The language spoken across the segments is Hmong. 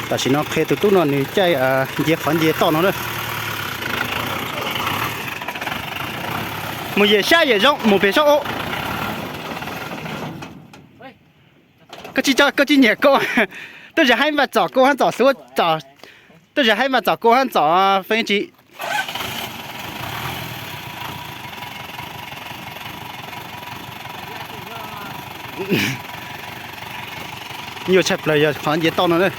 Tam sim no qhia tus tub no nws caij nce qhov nce toj no na. Mus yam sab yam zoo mus pem saub ub. Koj tsis nyiam kua, tuaj zam haib npaj txom kua hab txom xub, tuaj zam haib npaj txom kua hab txom feeb tsis. Nyuaj tshaj plaws yog qhov nce toj no na.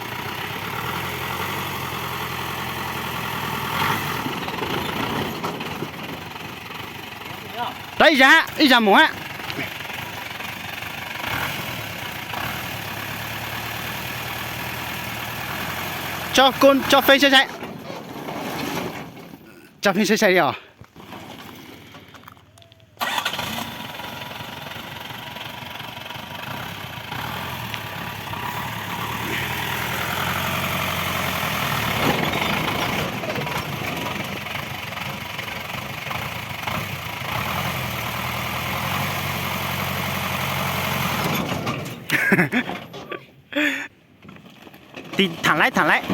Rov ib zag, ib zag mus hab. Tso feeb sai sai, tso feeb sai sai li os. Tiv tham laib tham laib.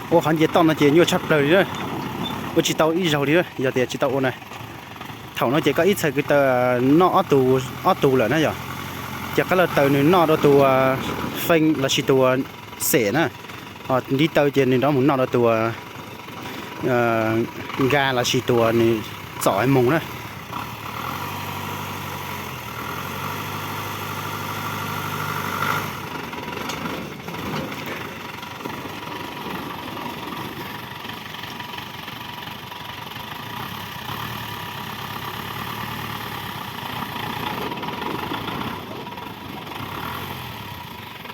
Ua qhov nce toj no ces nyuaj tshaj plaws li na. Ua tsis tau ib zaug li na yog tias tsis tau ua na. Thaum no ces koj ib txhais ko taw noj ob tug, ob tug lawm na yog. Ces qab lawv taws nws noj rau tus feej lossis tus xem na. Ho ntiv taw ces nws rov mus noj rau tus nka lossis tus nws txom moog na.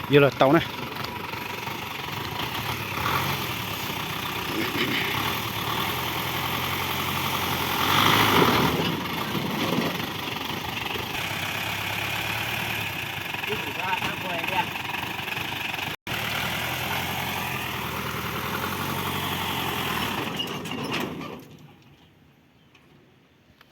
Yuav los tau na.